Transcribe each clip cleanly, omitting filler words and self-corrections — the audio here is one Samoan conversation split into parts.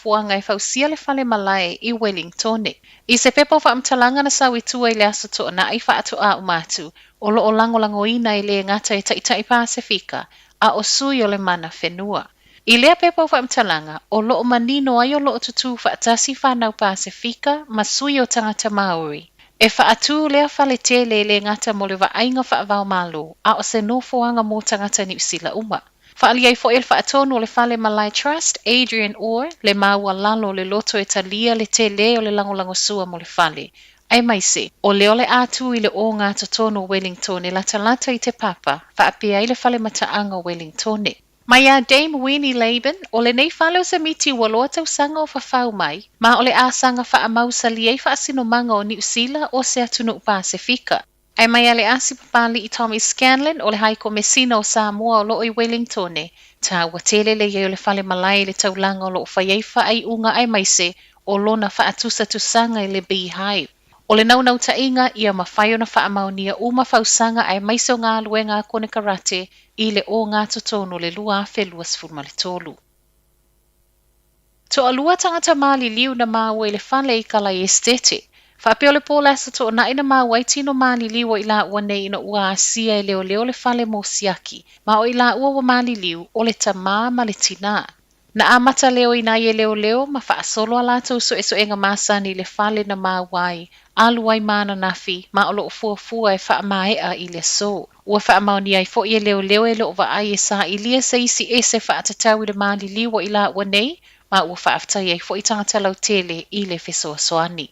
fuafuaga e fausia le fale malae i Welingtone. I se pepa o faamatalaga na sau i tua i le Aso Toonai faatoa uma atu, o lo o lagolagoina e lē gata e Taitai Pasefika, a o sui o le mana whenua. I lea pepa o faamatalaga, o lo o manino ai o lo o tutū faatasi fanau Pasefika ma sui o tagata Māori. E faatū lea fale tele e lē gata mo le vaaiga faava-o-Malo, a o se nofoaga mo tagata Niu Sila uma. Faaalia ai foi e le faatonu o le Fale Malae Trust, Adrian Orr, le maualalo o le loto e talia le telē o le lagolagosua mo le fale, aemaise o lea o le a tū i le ogatotonu o Wellington e latalata i Te Papa, faapea ai le fale mataaga o Wellingtone. Mai iā Dame Winnie Laban, o lenei fale o se miti ua loa tausaga o fafau mai, ma o le a saga faamausali ai faasinomaga o Niu Sila o se atunuu Pasefika. Ae mai ia le Asi Papali'i Tommy Scanlon o le Hai Komesina o Samoa o lo o i Wellingtone, taua tele le i ai o le fale malae i le taulaga o lo o fai ai faaiuga aemaise o lona faatusatusaga i le Beehive. O le naunautaiga ia mafai ona faamaonia uma fausaga aemaise o galuega a konekarate i le ogatotonu o le 2023. Toalua tagata maliliu na maua i le fale i Kalaesetete. Faapea o le po o le Aso Toonai na maua ai tino maliliu o i laua nei ina ua asia e leoleo le fale mo siaki, ma o i laua ua maliliu, o le tamā ma le tinā. Na amata leoina ai e leoleo ma faasolo a latou suesuega masani i le fale na maua ai, alu ai ma ananafi, ma o lo o fuafua e faamaea i le aso. Ua faamaonia ai foi e leoleo e le o vaai e sailia se isi ese faatatau i le maliliu o i laua nei, ma ua faafetai ai foi tagata lautele i le fesoasoani.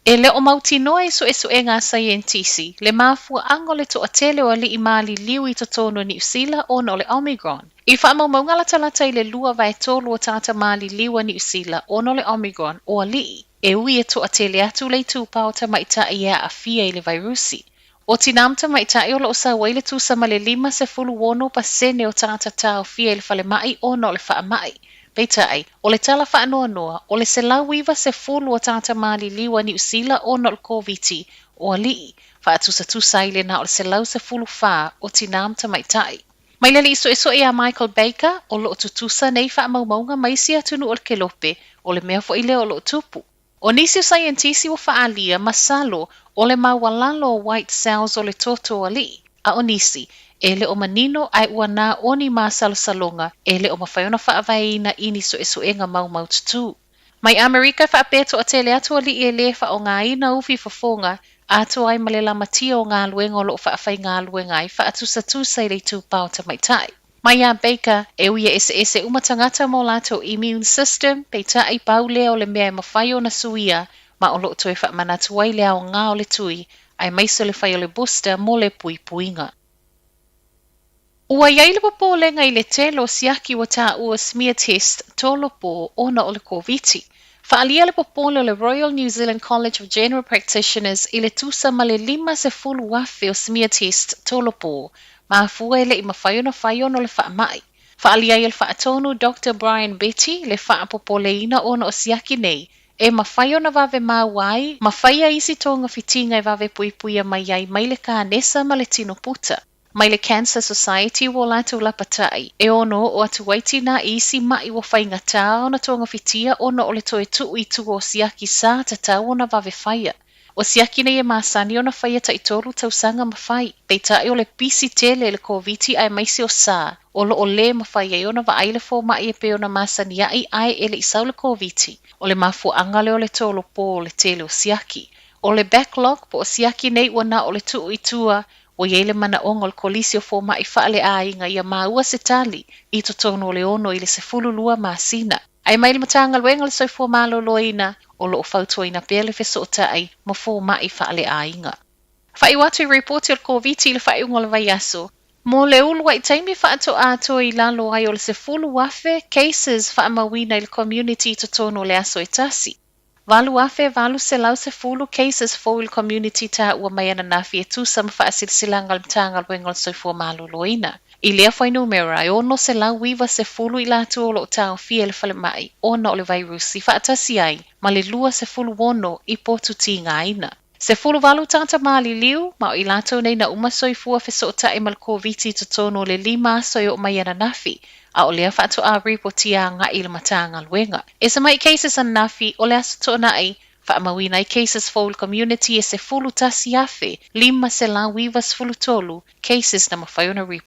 E le o mautinoa i suesuega a saienitisi le mafuaaga o le toatele o alii maliliu i totonu o Niu Sila ona o le Omicron. I faamaumauga latalata i le 2/3 o tagata maliliu a Niu Sila ona o le Omicron o alii, e ui e toatele atu le itupa o tamaitai e aafia i le vairusi. O tinā ma tamaitai o lo o sau ai le tusa ma le 56% o tagata taofia i le falemai ona o le faamai. Peitai, o le tala faanoanoa, o le 190 o tagata maliliu a Niu Sila ona o le Koviti, o alii, faatusatusa ai le na o le 114 o tinā ma tamaitai. Mai le alii suesue iā Michael Baker, o lo o tutusa nei faamaumauga ma isi atunuu o le Kelope, o le mea foi lea o lo o tupu. O nisi o saienitisi ua faaalia, masalo, o le maualalo o white cells o le toto o alii, a o nisi, e le o manino ae ua na o ni masalosaloga e le o mafai ona faavaeina i ni suesuega maumaututū. Mai Amerika e faapea toatele atu alii e lē faaaogaina ufi fofoga atoa ai ma le lamatia o galuega o lo o faafaigaluega ai faatusatusa i le itupa o tamaitai. Mai iā Baker, e ui e eseese uma tagata ma o latou immune system, peitai, pau lea o le mea e mafai ona suia ma o lo o toe faamanatu ai le aoga o le tui aemaise o le fai o le booster mo le puipuiga. Ua i ai le popolega i le tele o siaki ua taua smear test tolopo ona o le Koviti. Faaalia le popole o le Royal New Zealand College of General Practitioners i le tusa ma le 50,000 o smear test tolopo mafua e le i mafai ona fai ona o le faamai. Faaalia ai e le faatonu Doctor Brian Beattie le faapopoleina ona o siaki nei e mafai ona vave maua ai ma faia isi togafitiga e vave puipuia mai ai mai le kanesa ma le tino puta. Mai le Cancer Society ua latou lapatai, e ono oo atu ai tinā i isi maʻi ua faigata ona togafitia ona o le toe tuu i tua o siaki sa tatau ona vave faia. O siaki nei e masani ona faia taitolu tausaga ma fai, peitai o le pisi tele i le Koviti aemaise o sa, o lo o lē mafai ai ona vaai le fomai e pei ona masani ai ae e le i sau le Koviti. O le mafuaaga lea o le tolopo o le tele o siaki. O le backlog po o siaki nei ua na o le tuu i tua, ua i ai le manaoga o le Kolisi o Fomai Faaleaiga ia maua se tali i totonu o le 6 i le 12 masina. Ae mai le Matagaluega o le Soifua Maloloina, o lo o fautuaina pea le fesootai ma fomai faaleaiga. Faaiu atu i ripoti o le Koviti i le faaiuga o le vaiaso. Mo le uluai taimi faatoa toe i lalo ai o le 10,000 cases faamauina i le community i totonu o le aso e tasi. 8,810 cases fou i le community taua mai ananafi e tusa ma faasilasilaga a le Matagaluega o le Soifua Maloloina. I lea fuainumera, e 690 i latou o lo o taofia i le falemai ona o le vairusi faatasi ai ma le 26 i potu tigaina. 18 tagata maliliu, ma o i latou nei na uma soifua fesootai ma le Koviti i totonu o le 5 aso e oo mai ananafi, a o lea faatoa ripotia agai i le Matagaluega. Ese mai cases ananafi o le aso Toonai, faamauina ai cases fou i le community e 11,593 cases na mafai ona.